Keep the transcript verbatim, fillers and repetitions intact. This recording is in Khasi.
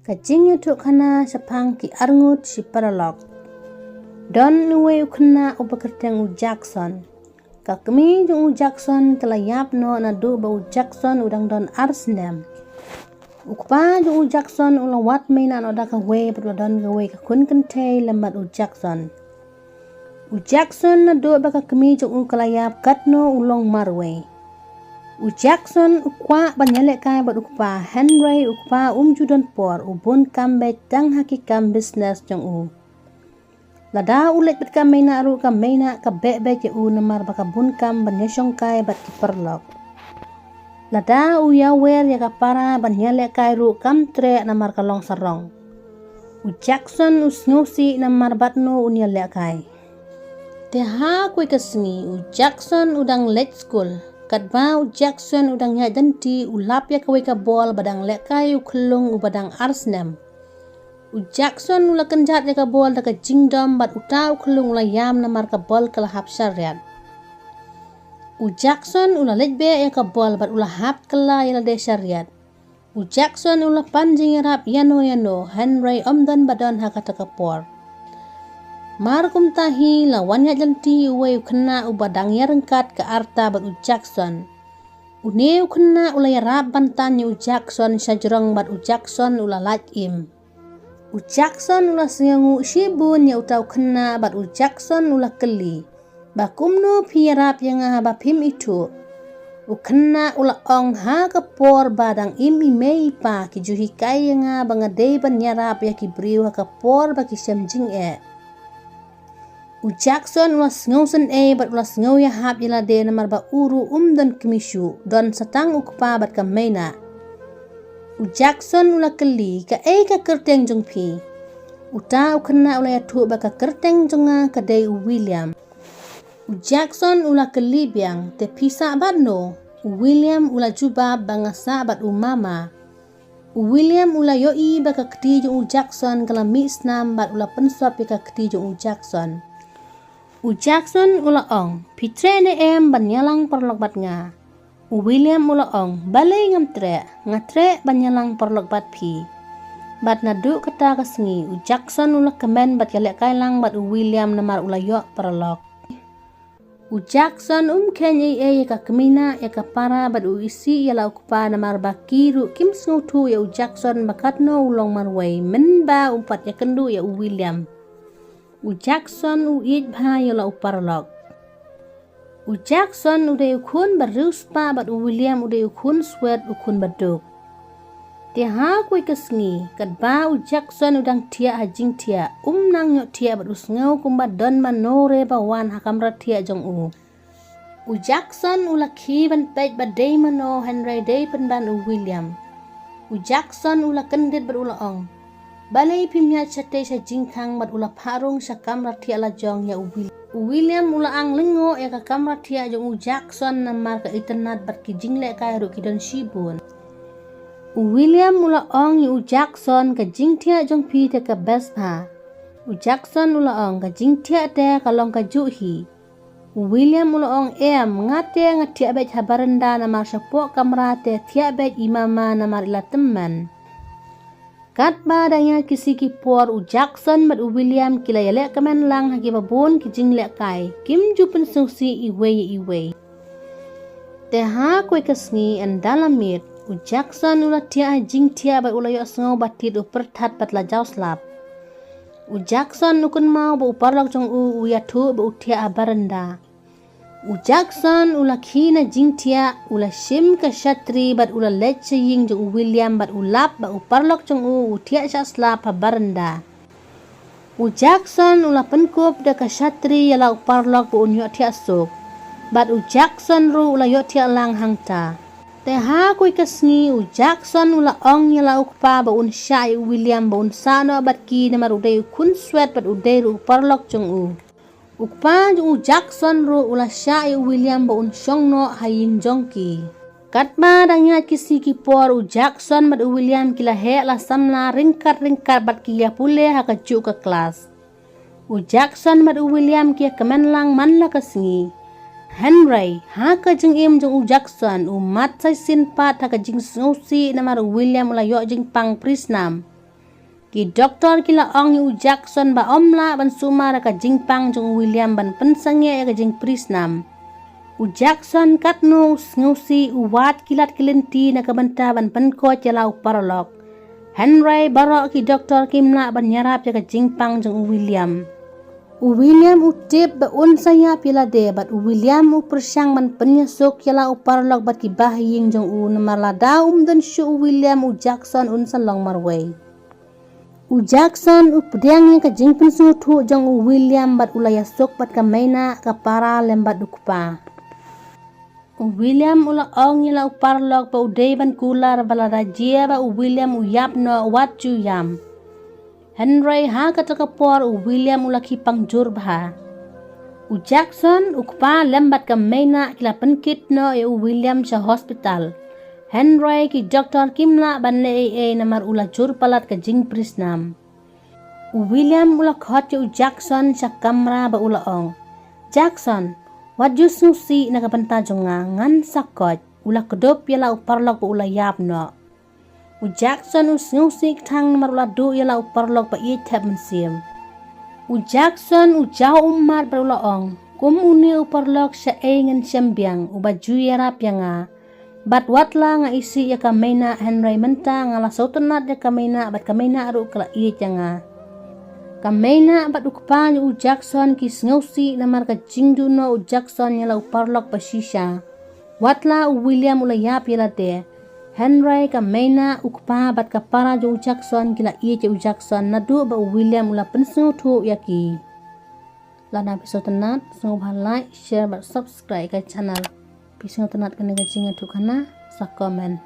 Ka jingïathuhkhana shaphang ki arngut shi paralok. Don uwei u khynnah uba kyrteng u Jackson. Ka kmie jong u Jackson ka la ïap noh naduh ba u Jackson u dang don ar snem. U kpa jong u Jackson u la wad mei noh da kawei bad u la don kawei ka khun kynthei lem bad u Jackson. U Jackson naduh ba ka kmie jong u ka la ïap katno u long marwei. U Jackson u kwah ban ïalehkai bad u kpa, hynrei u kpa um ju don por, u bun kam beit tang ha ki kam business jong u. Lada u leit bad ka Meina ruh, ka Meina ka beh beit ïa u namar ba ka bun kam ban ïashongkai bad ki paralok. Lada u ïawer ïa ka para ban ïalehkai ruh kam treh namar ka long sarong. U Jackson u sngewsih namar bad no un ïalehkai. Te ha kawei ka sngi u Jackson u dang leit skul. Katba u Jackson u dang ïaid lynti u lap ïa kawei ka bol ba dang lehkai u khyllung uba dang ar snem. U Jackson u la kynjat ïa ka bol da ka jingdom bad uta u khyllung u la ïam namar ka bol ka la hap shariat. U Jackson u la leit beh ïa ka bol bad u la hap kylla ïa lade shariat. U Jackson u la pan jingïarap ïano ïano, hynrei ym don ba don ha kata ka por. Mar kumta hi la wan ïaid lynti uwei u khynnah uba dang ïaryngkat ka rta bad u Jackson. Une u khynnah u la ïarap ban tan ïa u Jackson shajrong bad u Jackson u la lait im. U Jackson u la sngewnguh shibun ïa uta u khynnah bad u Jackson u la kylli, ba kumno phi ïarap ïa nga haba phim ithuh? U khynnah u la ong, ha ka por ba dang im i mei i pa ki ju hikai ïa nga ba nga dei ban ïarap ïa ki briew ha ka por ba ki shem jingeh. U Jackson u la sngew sngewsynei bad u la sngew ïahap ïa lade namar ba u ruh um don kmie shuh, don sa tang u kpa bad ka Meina. U Jackson u la kylli, kaei ka kyrteng jong phi? Uta u khynnah u la ïathuh ba ka kyrteng jong nga ka dei u William. U Jackson u la kylli biang, te phi sah bad no? U William u la jubab ba nga sah bad u mama. U William u la ïohi ba ka kti jong u Jackson ka la mih snam bad u la pynsop ïa ka kti jong u Jackson. U Jackson u la ong, phi treh ne em ban ïalang paralok bad nga? U William u la ong, balei ngam treh, nga treh ban ïalang paralok bad phi. Bad naduh kata ka sngi u Jackson u la kmen bad ïalehkai lang bad u William namar u la ïoh paralok. U Jackson um kheiñ ei ei ïa ka kmie, ïa ka para bad u isih ïa la u kpa namar ba ki ruh kim sngewthuh ïa u Jackson ba katno u long marwei mynba um pat ïakynduh ïa u William. U Jackson u ïeit bha ïa la u paralok. U Jackson u dei u khun ba riewspah bad u William u dei u khun swet, u khun ba duk. Te ha kawei ka sngi, katba u Jackson u dang thiah ha jingthiah, um nang ïohthiah bad u sngew kumba don mano re ba wan ha kamra thiah jong u. U Jackson u la khie ban peit ba dei mano, hynrei dei pynban u William. U Jackson u la kyndit bad u la ong, balei phim ïaid shatei sha jingkhang? Bad u la phah rung sha kamra thiah la jong ïa u William. U William u la ang lyngngoh ïa ka kamra thiah jong u Jackson namar ka itynnad bad ki jinglehkai ruh ki don shibun. U William u la ong ïa u Jackson, ka jingthiah jong phi te ka best bha. U Jackson u la ong, ka jingthiah te ka long kajuh hi. U William u la ong, em, nga te nga thiah beit ha baranda namar shapoh kamra te thiah beit i mama namar i la tymmen. Katba dang ïaid ki sngi ki por u Jackson bad u William ki la ïalehkmen lang ha kiba bun ki jinglehkai, kim ju pynsngewsih iwei ïa iwei. Te ha kawei ka sngi ynda la miet, u Jackson u la thiah ha jingthiah bad u la ïohsngew ba tied u pyrthat bad la jaw slap. U Jackson u kynmaw ba u paralok jong u u ïathuh ba u thiah ha baranda. U Jackson u la khie na jingthiah, u la shim ka shatri bad u la leit sha ïing jong u William bad u lap ba u paralok jong u u thiah shah slap ha baranda. U Jackson u la pynkup da ka shatri ïa la u paralok ba un ïohthiah suk. Bad u Jackson ruh u la ïohthiah lang hangta. Te ha kawei ka sngi u Jackson u la ong ïa la u kpa ba un shah ïa u William ba un sah noh bad ki namar u dei u khun swet bad u dei ruh u paralok jong u. U kpa jong u Jackson ruh u la shah ïa u William ba un shong noh ha ïing jong ki. Katba dang ïaid ki sngi ki por u Jackson bad u William ki la heh la samla ryngkat ryngkat bad ki ïa pule ha kajuh ka klas. U Jackson bad u William ki ïa kmen lang man la ka sngi. Hynrei ha ka jingim jong u Jackson u mat sa shisien pat ha ka jingsngewsih namar u William u la ïoh jingpang pri snam. Ki doktor ki la ong ïa u Jackson ba um lah ban sumar ïa ka jingpang jong u William ban pynsangeh ïa ka jingprisnam. U Jackson katno u sngewsih, u wad ki lad ki lynti na ka bynta ban pynkoit ïa la u paralok. Hynrei baroh ki doktor kim lah ban ïarap ïa ka jingpang jong u William. U William u tip ba un sa ïap ïa lade bad u William u pyrshang ban pynïasuk ïa la u paralok bad ki bahaïing jong u, namar lada um don shuh u William, u Jackson un sa long marwei. U Jackson u pdiang ïa ka jingpynsngewthuh jong u William bad u la ïasuk bad ka Meinah, ka para lem bad u kpa. U William u la ong ïa la u paralok ba u dei ban kular ba lada jia ba u William u ïap noh, wat ju ïam. Hynrei ha kata ka por u William u la khie pang jur bha. U Jackson, u kpa lem bad ka Meinah ki la pynkit noh ïa u William sha hospital. Hynrei ki doktor kim lah ban leh ei ei namar u la jur palat ka jingprisnam. U William u la khot ïa u Jackson sha kamra bad u la ong, "Jackson, wat ju sngewsih na ka bynta jong nga, ngan sa koit." U la kdup ïa la u paralok bad u la ïap noh. U Jackson u sngewsih kthang namar u la duh ïa la u paralok ba ïeit thep mynsiem. U Jackson u jaw ummat bad u la ong, "Kum une u paralok shaei ngan shem biang, uba ju ïarap ïa nga? Bad wat la nga isih ïa ka Meinah, hynrei mynta nga la sngewtynnat ïa ka Meinah bad ka Meinah ruh ka la ïeit ïa nga." Ka Meinah bad u kpa jong u Jackson ki sngewsih namar ka jingduh noh u Jackson ïa la u paralok ba shisha. Wat la u William u la ïap ïa lade, hynrei ka Meinah, u kpa bad ka para jong u Jackson ki la ïeit ïa u Jackson naduh ba u William u la pynsngewthuh ïa ki. Lada phi sngewtynnat, sngewbha like, share bad subscribe ka channel. Phi sngewtynnat kane ka jingïathuhkhana, sa comment.